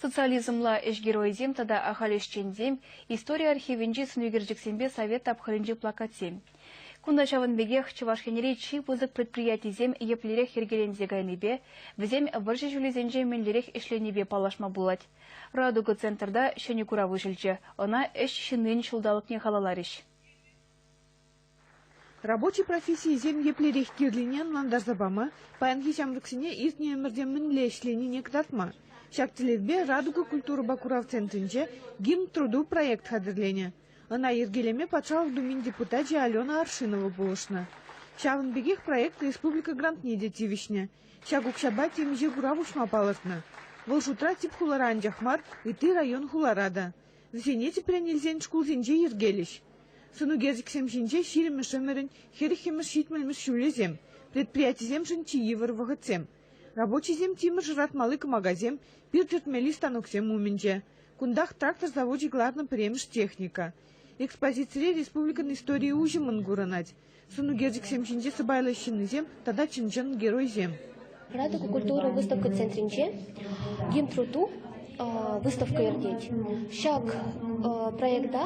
Социализмла ӗҫ геройӗсем тата ахаль ӗҫченсем, истори архивӗнчи сӑнӳкерчӗксемпе совет тапхӑрӗнчи плакатсем. Кунта ҫавӑн пекех Чӑваш Енри чи пысӑк предприятисем еплерех йӗркеленсе кайнипе, вӗсем вӑрҫӑ ҫулӗсенче мӗнлерех ӗҫленипе паллашма пулать. «Радуга» центрта ҫӗнӗ курав уҫӑлчӗ, ӑна Ӗҫ ҫыннин ҫулталӑкне халалларӗҫ. Рабочи профессийӗсем еплерех кирлине ӑнлантарса пама, паянхи ҫамрӑксене иртнӗ ӗмӗрте мӗнле ӗҫленине кӑтартма. Ҫак тӗллевпе «Радуга» культурӑпа курав центрӗнче «Гимн труду» проект хатӗрленӗ. Ӑна йӗркелеме Патшалӑх Думин депутачӗ Алена Аршинова пулӑшнӑ. Ҫавӑн пекех проект республика грантне те тивӗҫнӗ. Ҫак укҫапа темиҫе курав уҫма палӑртнӑ. Вӑл шутра тӗп хулара анчах мар, ытти район-хулара та. Вӗсене тӗпрен илсен шкулсенче йӗркелӗҫ. Сӑнӳкерчӗксем ҫинче ҫирӗммӗш ӗмӗрӗн хӗрӗххӗмӗш-ҫитмӗлмӗш ҫулӗсем, предприятисемшӗн чи йывӑр вӑхӑтсем. Рабочисем тимӗр шӑратмалли кӑмакасем, пир тӗртмелли станоксем умӗнче. Кунтах трактор завочӗ кӑларнӑ пӗрремӗш техника. Экспозицире республикӑн историйӗ уҫӑмлӑн курӑнать. Сӑнӳкерчӗксем ҫинче сӑпайлӑ ҫыннисем тата чӑн-чӑн геройсем. Радуга культура выставка центрӗнче Гимтруду выставка иртет. Ҫак проекта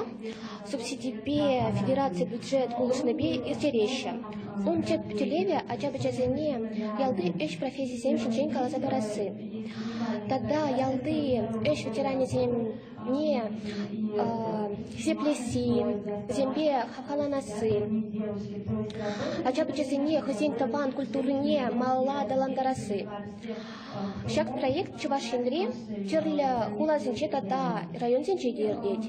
субсидипе федераци бюджет пулӑшнипе ирттереҫҫӗ. Ун тӗп тӗллевӗ ача-пӑчасене ялти ӗҫ профессисем ҫинчен каласа парасси тата ялти ӗҫ ветеранӗсене хисеплесси, вӗсемпе хавхаланасси, ача-пӑчасене хӑйсен тӑван культурине малалла аталантарасси. Ҫак проект Чӑваш Енре тӗрлӗ хуласенче тата районсенче те иртет.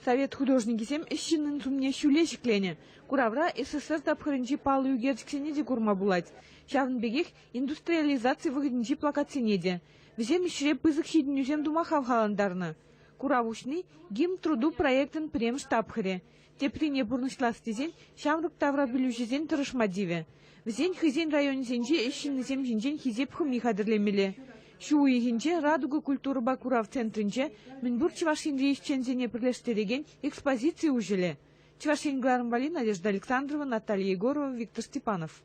Совет художникӗсем ӗҫ ҫыннин сумне ҫӳле ҫӗкленӗ. Куравра СССР тапхӑрӗнчи паллӑ ӳкерчӗксене те курма пулать. Ҫавӑн пекех индустриализаци вӑхӑтӗнчи плакатсене те. Вӗсем ӗҫре пысӑк ҫитӗнӳсем тума хавхалантарнӑ. Курав уҫни «Гимн труду» проектӑн пӗрремӗш тапхӑрӗ. Теприне пурнӑҫлас тесен ҫамрӑк таврапӗлӳҫӗсен тӑрӑшма тивӗ. Вӗсен хӑйсен районӗсенчи ӗҫ ҫыннисем ҫинчен хисеп хӑми хатӗрлемелле. Ҫу уйӑхӗнче «Радуга» культурӑпа курав центрӗнче мӗнпур Чӑваш Енри ӗҫченсене пӗрлештерекен экспозици уҫӑлӗ. Чӑваш Ен кӑларӑм валли Надежда Александрова, Наталья Егорова, Виктор Степанов.